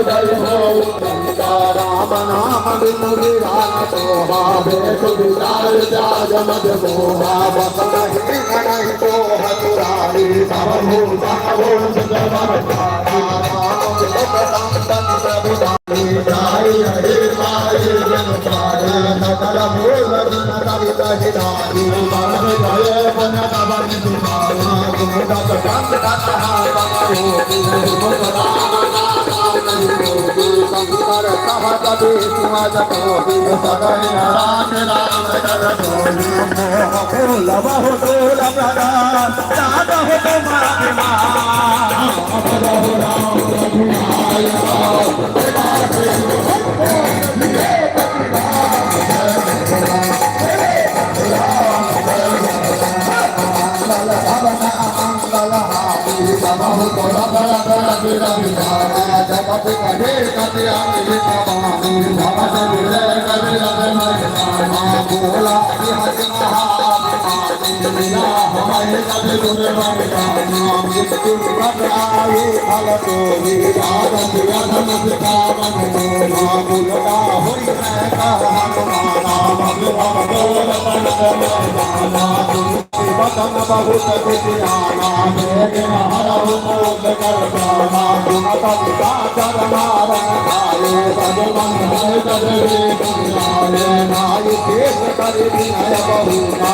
जय हो लंका। राम नाम बिनु गिरा सोहा, भेष विचार त्याग मद मोहा। बसन ही नहीं तो हतुरारी, सब भूता भूषित राम संतन प्रभु जाई रहे पाए जन पाए, सकल मूल गुण कवित हिताई। मन जय पुन कवन सुनाई, तुम संत कथा शंकर सहज सुमज कोटि, सदय राम राम कर मोह बहु तोल प्रदान, हो राम बदन बहुत गुजियाना, मेघ हरहु मोद कर प्राणा। सुनत निशाचर मारन आए, सजमन है सजरे आए। नाई केस करि विनय बहुना,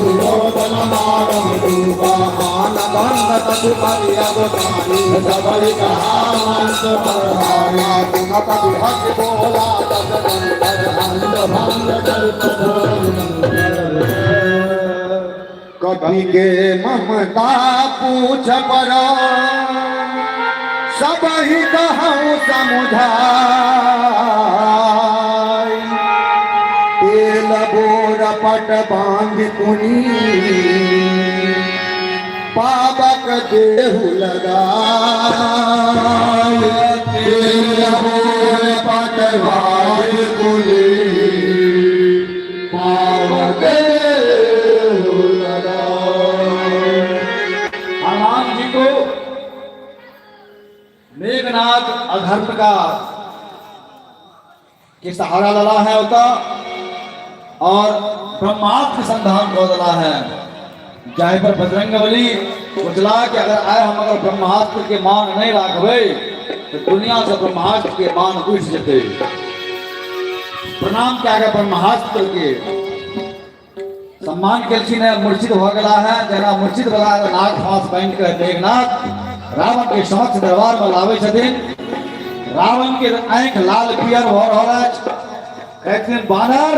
दुर्योधन मारन रूपा। मान बंद तु करि अगुताई, सबहि कहा मंत परहाई। सुनत बिहस बोला तस कंकर, अंध भंग कर कभी के ममता पूछ पर, सब ही कहूँ समुझाई। तेल बोर पट बांध कुनी, पाबक देहु लगाए। तेल बोर पट बांध कुनी, पावक देहु लगाए। हनुमान जी को मेघनाथ अधर्म का के सहारा लला है होता और ब्रह्मास्त्र संधान को दला है। जाए पर बजरंग बली सोचला कि अगर आए हम अगर ब्रह्मास्त्र के मान नहीं राखबे तो दुनिया से ब्रह्मास्त्र के मान उठ जते। प्रणाम क्या गया ब्रह्मास्त्र के सम्मान केलखिन है, मूर्छित भ गेला है। जेना मूर्छित भेला है, नाग फांस बांधि के मेघनाथ रावण के समक्ष दरबार में लाबै छथिन। रावण के आँखि लाल पियर भऽ रहल अछि। कहथिन बानर,